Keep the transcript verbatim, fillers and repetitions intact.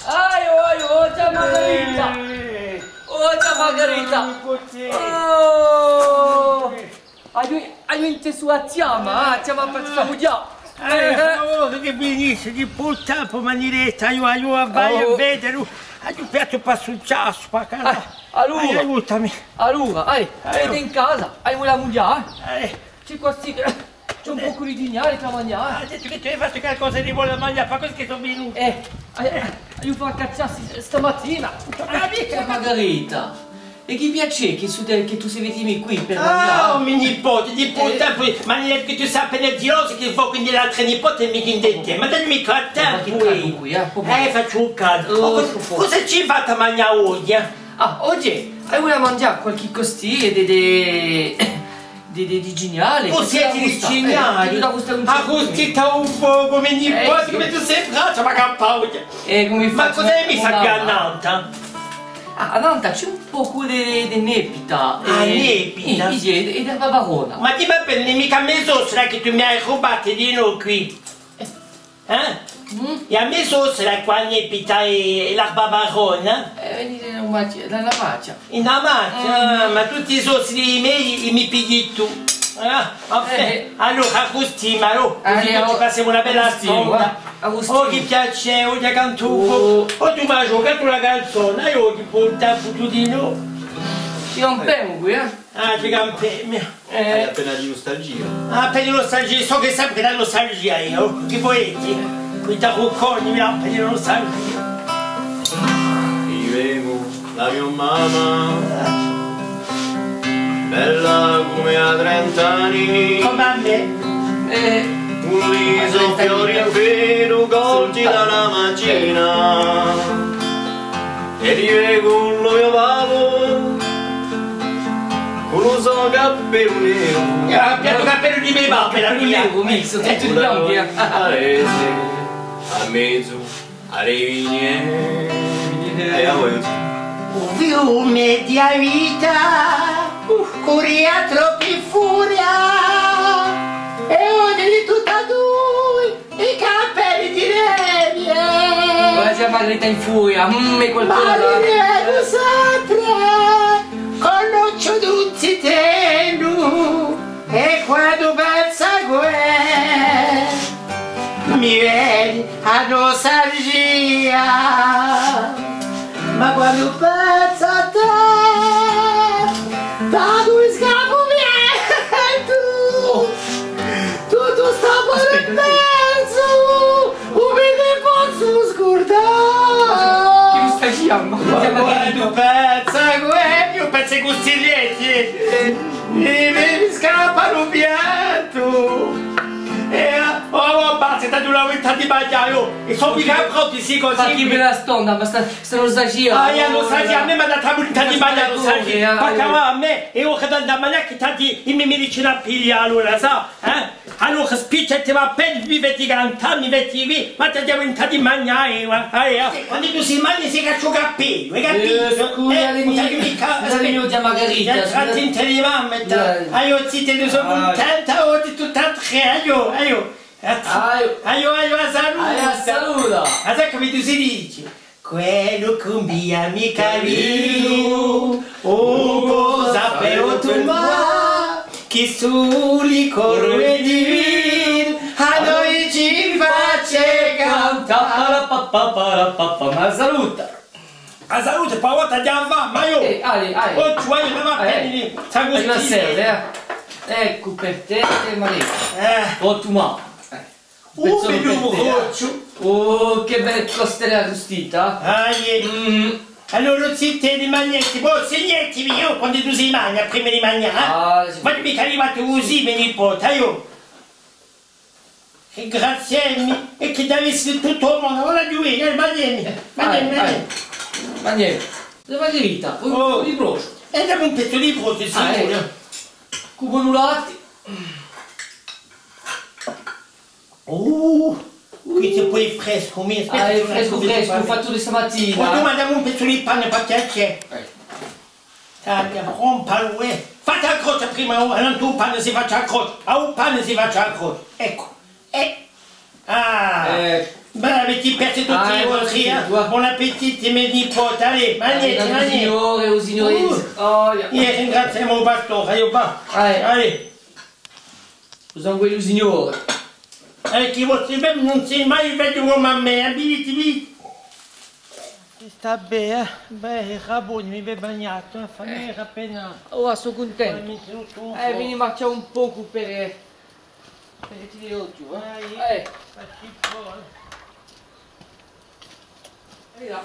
Aiò, aiò, o zia Margarita! Eh. O zia Margarita! Oh! Aghju, aghju intesu a chjama, ah, a chjama per sta mughjà. Eh, eh, oh, chì vinissi, chì purtroppu m'ani detta, aiò, aiò, vai à vedeli, aghju persu un successu, per carità. Ah, allora. Aiò, aiutami. Allora, eh, eh, site in casa, aghju da mughjà, eh. Eh. Ci costi-, ci hè un pocu di ghjignali da manghjà, eh. Ah, hà dettu chì tù hai fattu qualcosa di bonu da manghjà, per quessu chì sò vinutu. Eh, eh, eh, aghju fattu caccià sta matina. Ho capito. Eh, Margarita, è chì piacè chì sò, chì tù sì venutu quì per manghjà? Ah, o me nipote, di purtroppu, ma chì tù sappi, appena gelosu chì fo, quindi l'altra nipote mi dite, ma dai micca à tè, chì tù. Quì, eh, po. Eh, facciu un caldu. Oh, cosa, cosa ci fate à manghjà oghje, eh? Ah, oghje, eh, aghju da manghjà qualchì costia di, di, di, di ghjignali. Costia di ghjignali? Eh, ti dà gustu un... Ah, cusì, un pocu, mi... Eh, sì. Cum'è tù sì brava, ma chì paura. Eh, cumu... Ma cos'hè messa quì à nant'à? Ah, à nant'à ci hè un pocu di, di, di nepita. Ah, eh, nepita? Sì, sì, è, è d'erba barona. Ma dì mi appena, micca a me sostra chì tù mi hai rubatu dinò quì. Eh? Mm? È a me sostra quì, a nepita è, è l'erba barona? Eh, veni da una machja, da una machja. In una machja? Mm. Ah, ma tutti i sostri mei, i mi pigli tù. Ah, enfin. Eh. Allora, Agustinu, allora, cusì ci passimu una bella stonda. Agustinu. Oh, chì piacè, oh, chì cantu. Oh. Oh, tù m'hai ghjucatu una canzona, eh, oh, chì bonu tempu tù dinò. Ci campemu quì, eh? Ah, ci campemu. Eh. Hai appena di nustalgia. Ah, appena di nustalgia, sò chì sempri da nustalgia eiu. Chì vulete? Quì da Rucconi mi dà appena di nustalgia. Vivimu, la mio mamma, bella cum'è à trent'anni. Cum'è à mè. Eh. Cù li so fiori in pelu, colti da la matina. È vive cù lu mio babbu, cù lu so cappellu neru. Eh, hà pigliatu u cappellu di me babbu, l'hà pigliatu. Neru, mistu, tuttu biancu, eh. Paese, à mezu à li vigneti. È avà. U fiume di a vita curria troppu in furia, è oghje di tutti è dui i cappelli di Remi. Ora simu arrivati in furia, mm, è qualcosa. Ma di Remi sempre, cù l'occhju d'un zitellu, è quandu pensu à què, mi veni a nustalgia. Ma quandu pensu à tè, tandu mi scappa u piantu, tuttu st'amore persu, ùn mi ne possu scurdà. Chì nustalgia, ma... Ma quandu pensu à què, eiu pensu cusì, eh, eh, mi, mi scappa u piantu. Eh, oh, oh, basta, tandu l'avete di manghjà, oh. È sò micca pronti, sì, cusì. Ma chì bella stonda, ma sta, sta nustalgia. Ah, eiu nustalgia, à mè m'hà datu a vulintà di manghjà, nustalgia. Ma chì à mè, è eiu chì devu andà à manghjà, chì tandu i me medicini à piglià, allora, sà, eh? Allora, spicciati, và bè, mi feti cantà, mi feti bè, ma t'aghju a vulintà di manghjà, eh, và, eh, eh. Quandu tù sì manghji, sì cacciu u cappellu, hai capitu? Eh, scusa, eh, scusami, o zia Margarita, scusami. Aiò, zitella, sò cuntenta, oghje tutt'è trè, aiò, aiò. Aiò, aiò, a saluta. Aiò, a saluta. A sai cum'è si dice? Quellu ch'ùn via micca viu, ùn pò sapè ottuma, chì suli coru è divinu, à noi ci face cantà. Parapapà, parapapà, ma a saluta. A saluta, pà a vota di a fama, aiò. Eh, aiò, aiò. Oghje, aiò, ma va bè, eh, sa... Arrivederci, eh. Eccu per tè, eh, Maria. Eh. Ottuma. Eh. Un pezzu per tè, eh. Oh, chì bella costella arrustita. Ah, iè. Mm. Allora, zitella, magneti, bò, signeti, eiu, quandu tù sì manghji, prima di manghjà, eh? Ah, sì. Ma micca arrivatu cusì, mi nipote, aiò. Ringraziemi, è chì t'avessi tuttu u mondu, ora ghjè, eh, magnemi, magnemi, magnemi. Magnemi. Zia Margarita, un pezzu di brosgiu. È dammi un pezzu di brosgiu, sicuru. Cù u latti. Oh, questu hè poi frescu, mi... Ah, hè frescu, frescu, fattu di stamatina. O tù mandami un pezzu di pane, per piacè. Eh. Taglia, rompa, uè. Fatti a croce, Prima, oh, nantu à u pane si face a croce, à u pane si face a croce. Eccu. Eh. Ah. Eh. Bon appétit per tutti i vostri, eh. Bon appétit, i me nipoti. Allez, magneti, magneti. Signore, o signore. Uh. Oh, io ringraziu u pastore, io va. Allez. Allez. U sangue di u Signore. Eh, chì i vostri bimbi ùn si mai feti cum'è à mè, eh, viditi, viditi. Sta bè, eh. Bè, i raboni mi vè bagnatu, eh, fammi appena. Oh, sò cuntentu. Eh, veni marchjà un pocu per, eh, per tirà u ghjò, eh. Eh. È là.